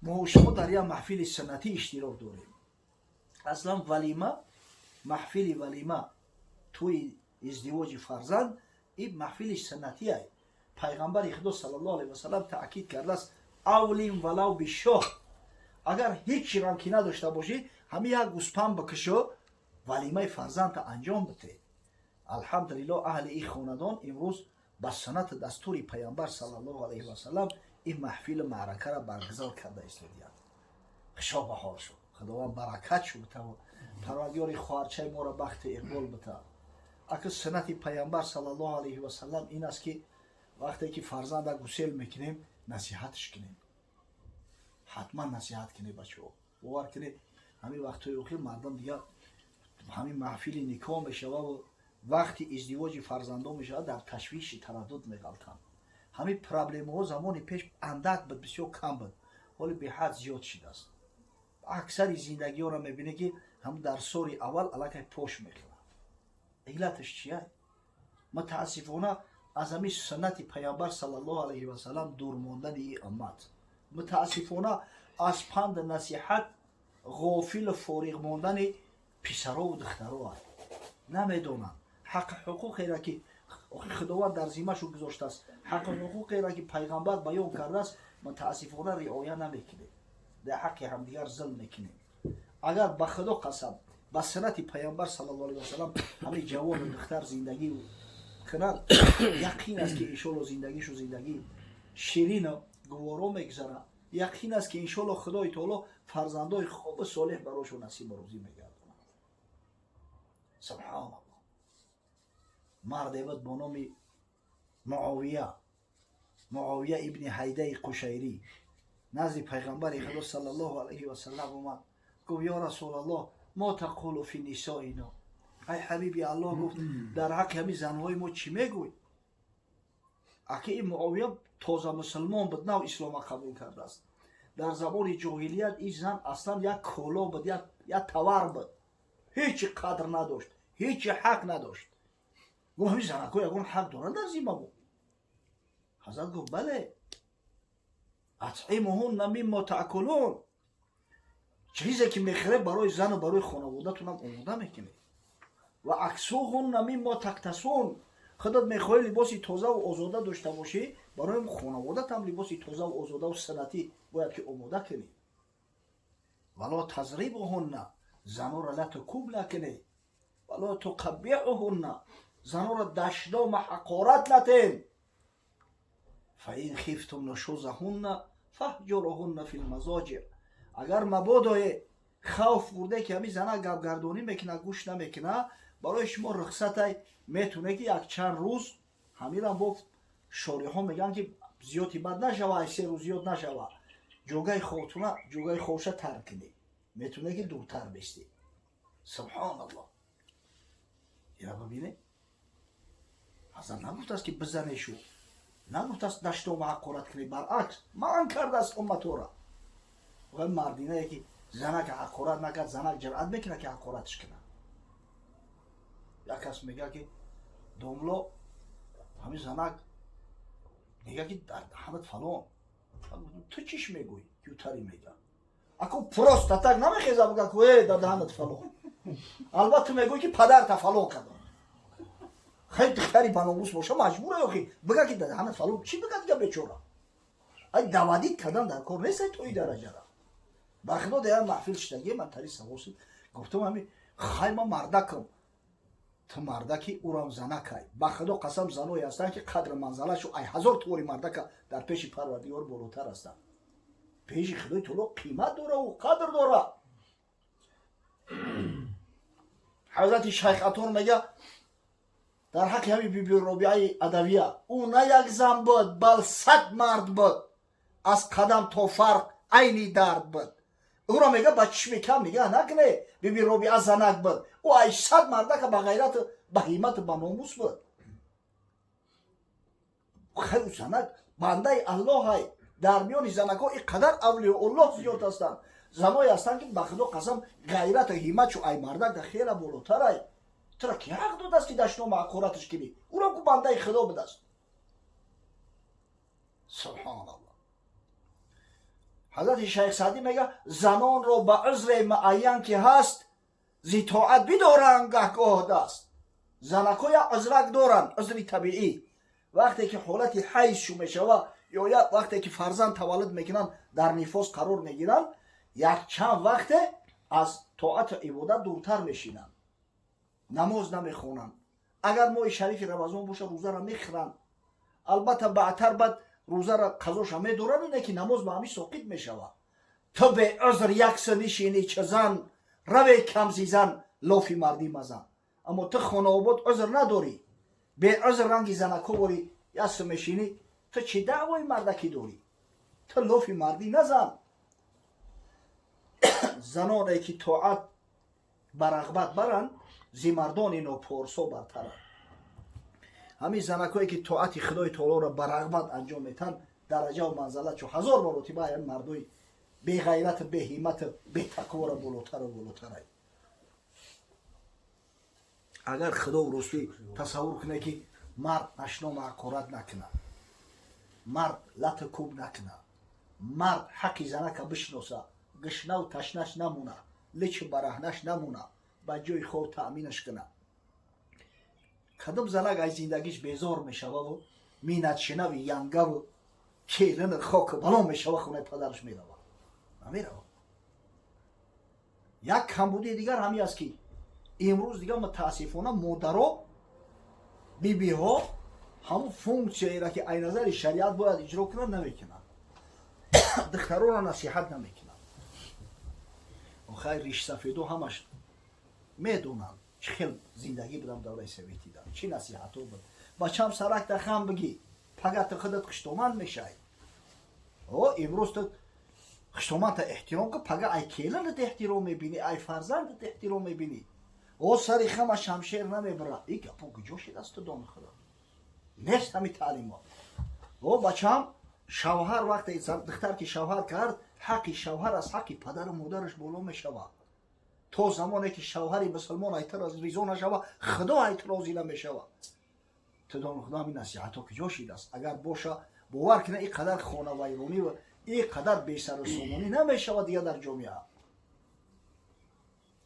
Мо шумо дар як маҳфили суннатӣ иштирок дорем. Аслан валима, маҳфили валима, тӯи издивоҷи фарзанд, ин маҳфили суннатие. Пайғамбари Худо саллаллоҳу алайҳи васалам таъкид кардааст: أولم ولو بشاة. Агар ҳеҷ чирам ки надошта бошӣ, ҳамин як гӯспанд бикушо, валимаи фарзандта анҷом бите. Алҳамдулиллоҳ, аҳли ин хонадон имрӯз ба суннати дастури Пайғамбар саллаллоҳу алайҳи васалам ин маҳфили маъракаро баргузор карда истодиянд. Хушо ба ҳол шуд, Худованд баракат шу бита, Парвардигори хоҳарчаи моро бахти иқбол бита. Ака, суннати Пайғамбар саллаллоҳу алайҳи васалам ин аст, ки вақте ки фарзанда гусел мекунем, насиҳатш кунем, ҳатман насиҳат кунем. Бачаҳо, бовар кунед, ҳамин вақтҳои охир мардум дигар ҳамин маҳфили никоҳ мешававу вақти издивоҷи фарзандон мешавад, дар ташвиши тараддуд меғалтанд. Ҳамин проблемаҳо замони пеш андак буд, бисёр кам буд, ҳоли беҳад зиёд шидааст. Аксари зиндагиҳоро мебинӣ, ки ҳам дар соли аввал аллакай пош мехӯрад. Иллаташ чия? Мутаассифона, аз ҳамин суннати Пайғамбар саллаллоҳу алайҳи васалам дур мондани ин уммат, мутаассифона, аз панду насиҳат ғофилу фориғ мондани писарову духтаро. Намедонанд ҳаққи ҳуқуқеро, ки Худованд дар зиммашу гузоштааст, ҳаққи ҳуқуқеро, ки Пайғамбар баён кардааст, мутаассифона, риоя намекунем, дар ҳаққи ҳамдигар зулм мекунем. Агар, ба Худо қасам, ба суннати Пайғамбар саллаллоҳу алайҳи васалам ҳамин ҷавону духтар зиндагӣ кунанд, яқин аст, ки иншоалло зиндагишу зиндагӣ ширину гуворо мегузарад. Яқин аст, ки иншоалло Худои Таоло фарзандои хубу солеҳ барошон насибу рӯзӣ мегардонад. Субҳаналлоҳ, марде буд бо номи Муовия, Муовия ибни Ҳайдаи Қушайрӣ. Назди Пайғамбари Худо саллаллоҳу алайҳи васалам омад, гуфт: «Ё Расулаллоҳ, ما تقول في نسائنا?» Ай ҳабиби Аллоҳ, гуфт, дар ҳаққи ҳамин занҳои мо чӣ мегӯй? Аки ин Муовия тоза мусулмон буд, нав ислома қабул кардааст. Дар замони ҷоҳилият ин зан аслан як коло буд, як товар буд, ҳечи қадр надошт, ҳечи ҳақ надошт. Гуфт: «Ҳамин занако ягон ҳақ доранд дар зимма мо?» Ҳазрат гуфт: «Бале, أطعموهن مما تأكلون. Чизе ки мехӯре, барои зану барои хонаводатунам омода мекунед. واكسوهن مما تكتسون. Худат мехоҳӣ либоси тозаву озода дошта бошӣ, барои хонаводатам либоси тозаву озодаву санатӣ бояд ки омода кунӣ. ولا تضربوهن. Занора лату куб накунӣ. ولا تقبحوهن. Занора дашнома ҳақорат натен. فإن خفتم نشوزهن فاهجروهن في المضاجع. Агар мабодое хавф бурде, ки ҳамин зана гапгардонӣ мекуна, гӯш намекуна, барои шумо рухсатай, метоне ки якчанд рӯз. Ҳамирам бо шориҳо мегӯянд, ки зиёди бад нашава, 3 рӯз зиёд нашава, ҷогаи хобтуна, ҷогаи хобша тарк кунӣ, метоне ки дуртар бистӣ». Субҳоналлоҳ, ира бибине, ҳазрат нагуфтааст, ки бизанешу, нагуфтааст даштома ҳақорат кунӣ, баръакс, манъ кардааст умматора. Мардинае ки занак ҳақорат накард, занак ҷуръат мекунад, ки ҳақоратш кунад. Як кас мега, ки домло, ҳамин занак мега, ки дар даҳанат фалон. Ту чиш мегӯй? Ютари мега, аку просто так намехеза, буга ку: «Э, дар даҳанат фалон». Албатта, мегӯй, ки падарта фалон кардам. Хеле духтари баномус боша, маҷбура охи бига, ки дар даҳанат фалон. Чӣ бига дига бечора? Ай, доводить кардан дар кор нест то и дараҷара. Ба Худо, дар як маҳфил шидагӣ ман тари савоси гуфтам: «Ҳами хай, ман мардакам». Ту мардаки, урам занакай. Ба Худо қасам, заное ҳастанд, ки қадру манзалашу ай ҳазор твори мардака дар пеши Парвардигор болотар ҳастанд. Пеши Худои Таоло қимат дораву қадр дора. Ҳазрати Шайх Атор мега дар ҳаққи ҳами Биби Робиаи Адавия: «Ӯ на як зан буд, бал 100 мард буд, аз қадам то фарқ айни дард буд». Ӯро мега, ба чишми кам нигаҳ накуне, Биби Робиа занак буд, ӯ ай 100 мардака ба ғайрату, ба ҳиммату ба номус буд. Хеле занак бандаи Аллоҳай. Дар миёни занакҳо ин қадар авлиёуллоҳ зиёд ҳастанд, заное ҳастанд, ки, ба Худо қасам, ғайрату ҳимматшу ай мардак да хела болотарай. Тура ки ҳақ додааст, ки дашнома ҳақораташ кунӣ? Ӯро ку бандаи Худо будааст. Субҳоналлоҳ. Ҳазрати Шайх Саъдӣ мега, занонро ба узре муайян ки ҳаст, зи тоат бидоранд гаҳгоҳ даст. Занако як узрак доранд, узри табиӣ. Вақте ки ҳолати ҳайзшу мешава ё як вақте ки фарзанд таваллуд мекунанд, дар нифос қарор мегиранд, якчанд вақте аз тоату ибодат дуртар мешинанд, намоз намехонанд. Агар моҳи шарифи Рамазон боша, рӯзаро мехӯранд. Албатта, баъдтар баъд рӯзаро қазоша медоранд, не ки намоз ба ҳамин соқит мешавад. Ту беузр якса нишини, чӣ зан раве камзизан, лофи мардӣ мазан. Аммо ту хонаобод узр надорӣ, беузр ранги занако ворӣ якса мешинӣ, ту чӣ даъвои мардакӣ дорӣ? Ту лофи мардӣ назан. Заноне ки тоат ба рағбат баранд, зи мардони нопорсо бартаранд. Ҳамин занакое ки тоати Худои таолоро ба рағбат анҷом метаҳанд, дараҷаву манзалат чо ҳазор маротиба ҳамин мардои беғайрату беҳиммату бетақворо болотару болотарай. Агар Худо ростӣ тасаввур кунад, ки мард нашнома ҳақорат накунад, мард лату кӯб накунад, мард ҳаққи занака бишноса, гишнаву ташнаш намона, личу бараҳнаш намона, ба ҷои хоб таъминаш кунад, кадом занак аз зиндагиш безор мешававу минатшинави янгаву келину хоку бало мешава, хонаи падараш мерава? Намерава. Як камбудии дигар ҳамин аст, ки имрӯз дигар мутаассифона модаро, бибиҳо ҳамун функсияеро, ки ай назари шариат бояд иҷро кунанд, намекунанд, духтаронро насиҳат намекунанд. Охай, ришсафедо ҳамаш медонанд, чӣ хел зиндагӣ будам давраи советида, чӣ насиҳатҳо буд. Бачам, саракта хам бигӣ, пага ту худат хуштоманд мешай. О, имрӯз ту хуштомандта эҳтиром кун, пага ай келинат эҳтиром мебинӣ, ай фарзандат эҳтиром мебинӣ. О, сари хама шамшер намебара. И гапо куҷо шидаст, ту дони Худо? Нест ҳами таълимот. О, бачам, шавҳар вақте духтар ки шавҳар кард, ҳаққи шавҳар аз ҳаққи падару модараш боло мешавад. То замоне ки шавҳари мусулмон айтар аз ризо нашава, Худо айт розӣ намешавад. Ту дони Худо, ҳамин насиҳатҳо куҷо шидааст? Агар боша, бовар кина, ин қадар хонавайронӣ ва ин қадар бесару сомонӣ намешавад дигар дар ҷомеа.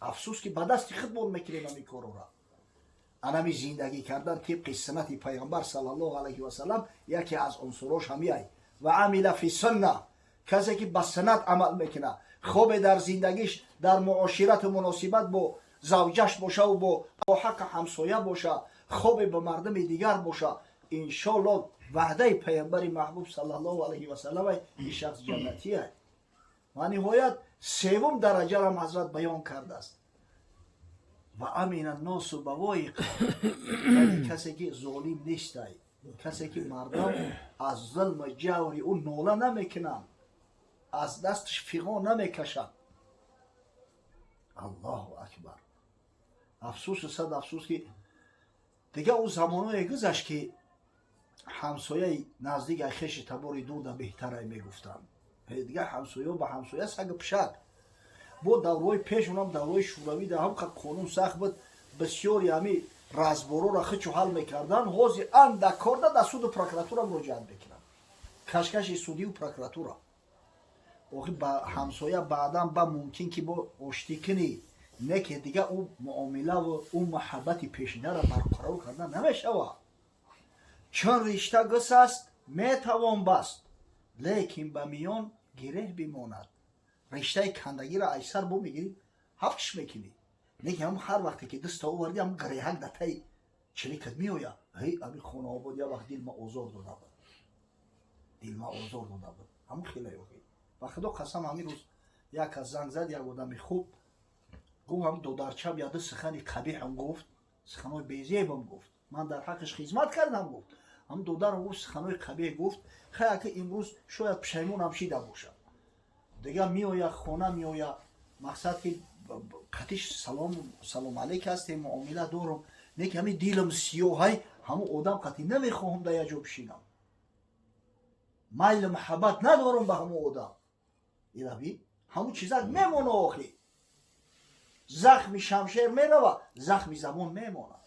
Афсӯс, ки ба дасти худмон мекунем ҳамин корора. Анами зиндагӣ кардан тибқи суннати Пайғамбар саллаллоҳу алайҳи васалам яке аз унсурош ҳамиай. Ва амила фи сунна, касе ки ба суннат амал мекунад, хобе дар зиндагиш, дар муоширату муносибат бо завҷаш бошаву бо ҳаққи ҳамсоя боша, хобе ба мардуми дигар боша, иншоалло, ваъдаи Пайғамбари маҳбуб саллаллоҳу алайҳи васалам, ин шахс ҷаннатия. Ва ниҳоят, севум дараҷарам ҳазрат баён кардааст: ва амина носу бавоиқа, яъне касе ки золим нестай, касе ки мардум аз зулму ҷаври ӯ нола намекунанд, аз дасташ фиғон намекашанд. Аллоҳу акбар! Афсӯсу сад афсӯс, ки дигар ӯ замоное гузашт, ки ҳамсояи наздик ай хеши табори дурда беҳтарай мегуфтанд. Дигар ҳамсояҳо ба ҳамсоя сагу пишак. Бо давраҳои пеш, унам давраҳои шӯравӣ, дар ҳам қонун сахт буд, бисёри ҳами разборора хичу ҳал мекарданд. Ҳозир андак корда дар суду прокуратура муроҷиат мекунанд, кашкаши судию прокуратура. Охи, ба ҳамсоя баъдан ба мумкин ки бо оштӣ кунӣ, не ки дигар ӯ муомилаву ӯ муҳаббати пешинаро барқарор кардан намешавад. Чун ришта гусаст, метавон баст, лекин ба миён гиреҳ бимонад. Риштаи кандагиро айсар бо мегирӣ, ҳафтш мекунӣ, лекин ҳам ҳар вақте ки даста овардӣ, ҳам гиреҳак дар таи чиликат меояд. Ҳей, ами хонаобод як вақт дилма озор дода буд, дилма озор дода буд. Ҳамун хеле охи, ба Худо қасам, ҳамин рӯз як кас занг зад, як одами хуб гуфт: ҳам додарчам яду сухани қабиҳам гуфт, суханои безебам гуфт, ман дар ҳаққаш хизмат кардам, гуфт. Ҳам додарам гуфт, суханои қабиҳ гуфт. Хай, ки имрӯз шояд пушаймонам шида бошад. Дигар меояд, хона меояд, мақсад ки қатиш салом, салом алейк ҳастем, муомила дорам, не ки ҳамин дилам сиёҳай, ҳамун одам қатӣ намехоҳам дар як ҷо бишинам, майлу муҳаббат надорам ба ҳамун одам. Ираби ҳамун чизак мемона. Охи, захми шамшер мерава, захми забон мемонад.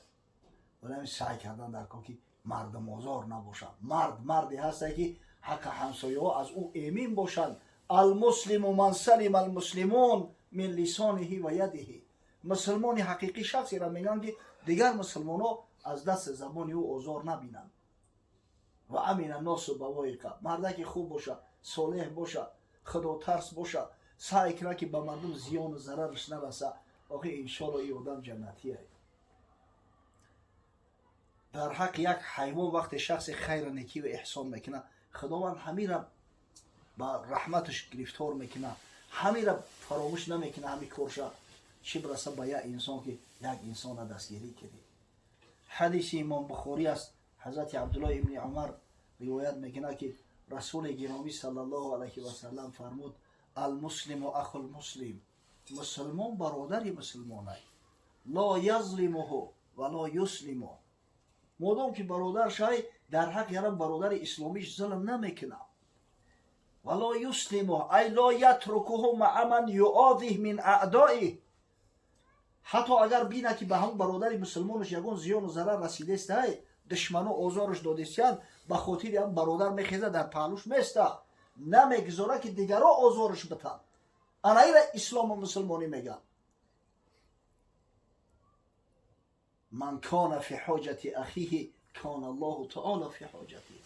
Вале саъй кардан дар кор, ки мардумозор набошад. Мард марде ҳасте, ки ҳаққи ҳамсояҳо аз ӯ эмин бошанд. Алмуслиму ман салима алмуслимун мин лисониҳи ва ядиҳи. Мусулмони ҳақиқӣ шахсеро мегӯянд, ки дигар мусулмонҳо аз дасти забони ӯ озор набинанд. Ва амина носу бавоиқа. Мардаки хуб боша, солеҳ боша, худотарс боша, саъй кунад, ки ба мардум зиёну зарараш нараса. Охи, иншоалло, ин одам ҷаннатие. Дар ҳаққи як ҳайвон вақте шахсе хайра, некиву эҳсон мекунад, Худованд ҳамира ба раҳматаш гирифтор мекунад, ҳамира фаромӯш намекунад ҳами корша. Чӣ бираса ба як инсон, ки як инсона дастгирӣ кардӣ. Ҳадиси Имом Бухорӣ аст. Ҳазрати Абдуллоҳ ибни Умар ривоят мекунад, ки Расули гиромӣ саллаллоҳу алайҳи васаллам фармуд: Алмуслиму ахулмуслим. Мусулмон бародари мусулмонай. Ло язлимуҳу ва ло юслиму. Модом ки бародар шай, дар ҳақ ярам бародари исломиш зулм намекунад. Ва ло юслиму, ай ло ятрукуҳу маа ман юодих мин аъдоих. Ҳатто агар бинад, ки ба ҳамон бародари мусулмонаш ягон зиёну зарар расидестай, душмано озораш додистиянд, ба хотири ҳам бародар мехеза, дар паҳлӯш места, намегузора, ки дигаро озораш битанд. Ана ира ислому мусулмонӣ мегӯянд. Ман кана фи ҳоҷати ахиҳи кана Аллоҳу таоло фи ҳоҷатиҳ.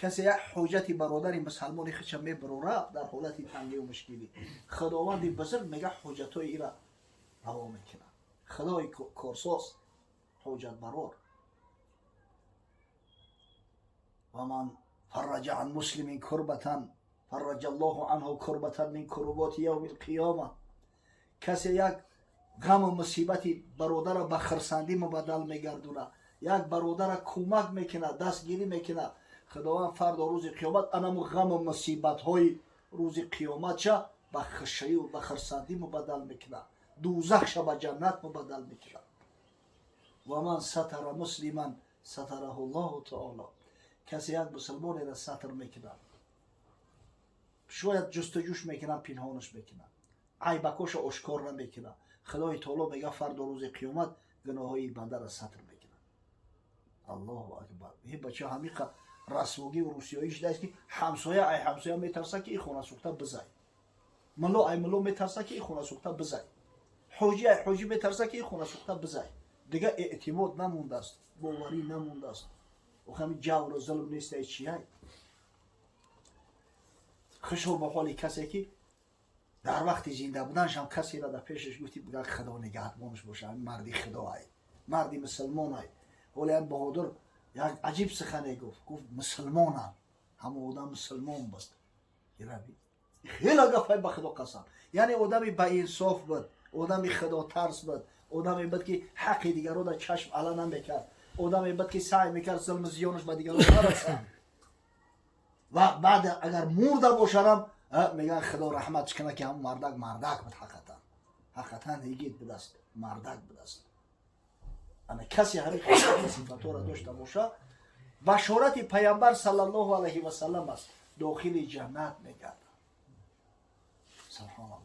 Касе як ҳоҷати бародари мусалмони худша мебарора дар ҳолати тангию мушкилӣ, Худованди бузург мега ҳоҷатҳои ира раво мекунад. Худои корсоз, ҳоҷатбарор. Ва ман фарраҷа ан муслимин курбатан фарраҷа Аллоҳу анҳу курбатан мин куруботи явми лқиёма. Касе як ғаму мусибати бародара ба хирсандӣ мубаддал мегардонад, як бародара кӯмак мекунад, дастгирӣ мекунад, Худованд фардо рӯзи қиёмат анаму ғаму мусибатҳои рӯзи қиёматша ба хушаю ба хирсандӣ мубаддал мекунад, дӯзахша ба ҷаннат мубаддал мекунад. Ва ман сатара муслиман сатараҳу Ллоҳу таоло. Касе як мусулмонеро сатр мекунад, шояд ҷустуҷӯш мекунад, пинҳонаш мекунад, айбакоша ошкор намекунад, Худои таоло мега фардо рӯзи қиёмат гуноҳҳои бандаро сатр мекунад. Аллоҳу акбар! Е бача, ҳамиқа расвогиву русиёӣ шудааст, ки ҳамсоя ай ҳамсоя метарса, ки и хонасӯхта бизай, мулло ай мулло метарса, ки и хонасӯхта бизай, ҳоҷи ай ҳоҷӣ метарса, ки и хонасӯхта бизай. Дига эътимод намондааст, боварӣ намондааст. Охами ҷавру зулм нестай, чияй? Хушо ба ҳоли касе, ки дар вақти зинда буданашам касеро дар пешаш гуфти, бигӯяд: «Худо нигаҳбонаш боша, марди худоай, марди мусулмонай». Ҳоле баҳодур як аҷиб сухане гуфт, гуфт: «Мусулмонам, ҳамон одам мусулмон буд». Хеле гапай, ба Худо қасам. Яъне одами баинсоф буд, одами худотарс буд, одаме буд, ки ҳаққи дигаро дар чашм ала намекард, одаме буд, ки саъй мекард зулму зиёнаш ба дигаро нарасад. Ва баъд агар мурда бошадам, мегӯянд: «Худо раҳматш кунад, ки ҳамон мардак мардак буд, ҳақиқатан, ҳақиқатан ҳигит будаст, мардак будаст». Ана касе ҳамин сифатҳоро дошта боша, башорати Паямбар саллаллоҳу алайҳи васаллам аст, дохили ҷаннат мегардад. Субҳоналлоҳ!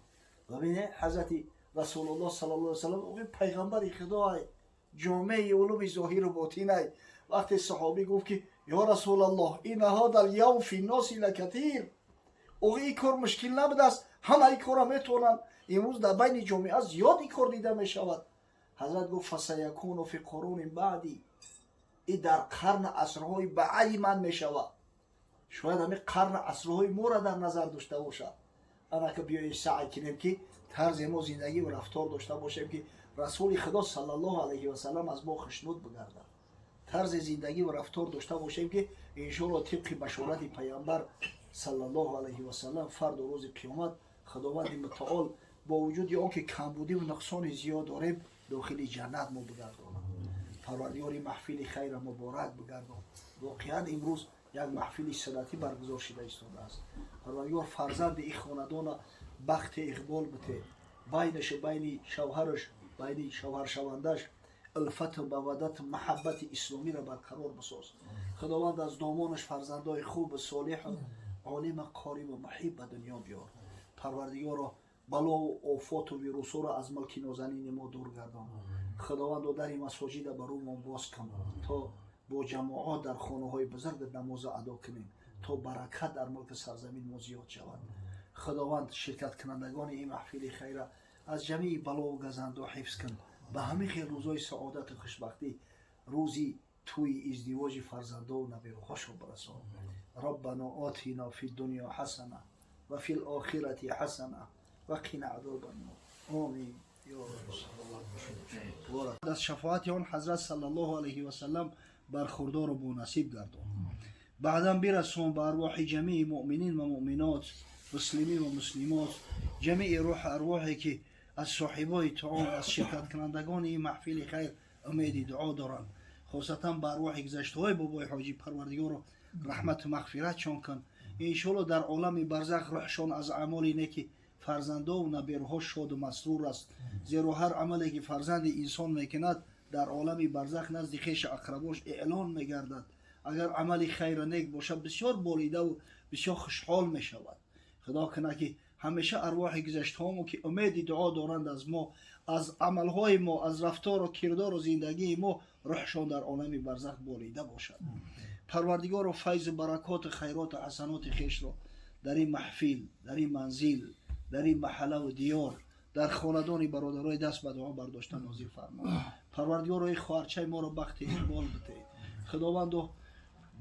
Бибине, ҳазрати Расулуллоҳ саллаллоҳу алайҳи васаллам пайғамбари Худоай, ҷомеи улуми зоҳиру ботинай. Вақте саҳобӣ гуфт, ки: «Ё Расулаллоҳ, инна ҳода лявм фи носи лакатир», оғо, ин кор мушкил набудааст, ҳама ин корро метавонанд, имрӯз дар байни ҷомеа зиёд ин кор дида мешавад. Ҳазрат гуфт: «Фасаякуну фи қурунин баъди». И дар қарна асрҳои баъди ман мешавад. Шояд ҳамин қарна асрҳои моро дар назар дошта бошад. Анака биёед, саъй кунем, ки тарзи мо зиндагиву рафтор дошта бошем, ки Расули Худо саллаллоҳу алайҳи васаллам аз мо хушнуд бигардад. Тарзи зиндагиву рафтор дошта бошем, ки иншоалло тибқи башорати Паямбар саллаллоҳу алайҳи васаллам фардо рӯзи қиёмат Худованди мутаол бо вуҷуди он ки камбудиву нуқсони зиёд дорем, дохили ҷаннат мо бигардонад. Парвардигори, маҳфили хайра муборак бигардон. Воқеан, имрӯз як маҳфили суннатӣ баргузор шида истодааст. Парвардигор, фарзанди ин хонадона бахти иқбол бите, байнашу байни шавҳараш, байни шавҳаршавандаш улфату маваддату маҳаббати исломиро барқарор бисоз. Худованд, аз домонаш фарзандои хубу солеҳу олима, қориву муҳиб ба дунё биёр. Парвардигоро, балову офоту вирусҳоро аз мулки нозанини мо дур гардон. Худовандо, дари масоҷида ба рӯмон боз кун, то бо ҷамоат дар хонаҳои бузург намоза адо кунем, то баракат дар мулки сарзамин мо зиёд шавад. Худованд ширкаткунандагони ин маҳфили хайра аз ҷамеи балову газанду ҳифз кун. Ба ҳамин хел рӯзҳои саодату хушбахтӣ, рӯзи тӯи издивоҷи фарзандову набераҳошон бирасон. ربنا آتنا في الدنيا حسنة وفي الآخرة حسنة وقنا عذاب النار. آمین یا رب. Аз шафоати он ҳазрат саллаллоҳу алайҳи васаллам бархурдору бонасиб гардон. Баъдан бирасон ба арвоҳи ҷамии муъминин ва муъминот, муслимин ва муслимот, ҷамии рӯҳ арвоҳе ки аз соҳибои таом, аз ширкаткунандагони ин маҳфили хайр умеди дуо доранд, хосатан ба арвоҳи гузаштаҳои бобои ҳоҷӣ. Парвардигоро, раҳмату мағфиратшон кун. Иншоалло, дар олами барзах рӯҳшон аз аъмоли неки фарзандову набераҳо шоду масрур аст, зеро ҳар амале ки фарзанди инсон мекунад, дар олами барзах назди хешу ақрабош эълон мегардад. Агар амали хайра нек бошад, бисёр болидаву бисёр хушҳол мешавад. Худо кунад, ки ҳамеша арвоҳи гузаштаҳомо, ки умеди дуо доранд аз мо, аз амалҳои мо, аз рафтору кирдору зиндагии мо, рӯҳшон дар олами барзах болида бошад. Парвардигоро, файзу баракоту хайроту ҳасаноти хешро дар ин маҳфил, дар ин манзил, дар ин маҳаллаву диёр, дар хонадони бародарои даст ба дуо бардошта нозил фармо. Парвардигоро, ин хоҳарчаи моро бахти иқбол бите. Худовандо,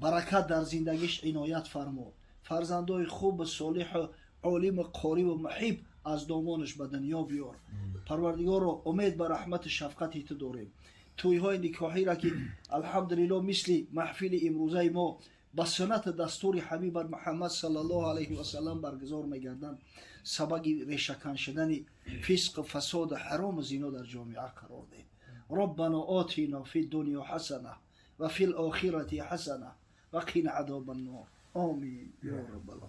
баракат дар зиндагиш иноят фармо. Фарзандои хубу солиҳу олиму қориву муҳиб аз домонаш ба дунё биёр. Парвардигоро, умед ба раҳмату шафқати ту дорем. Тӯйҳои никоҳира, ки алҳамдулилло, мисли маҳфили имрӯзаи мо ба суннати дастури ҳабибат Муҳаммад саллаллоҳу алайҳи васаллам баргузор мегарданд, сабаби решакан шудани фисқу фасоду ҳарому зино дар ҷомеа қарор деҳ. ربنا آتنا في الدنيا حسنة وفي الآخرة حسنة وقنا عذاب النار. آمين يا رب العالمين.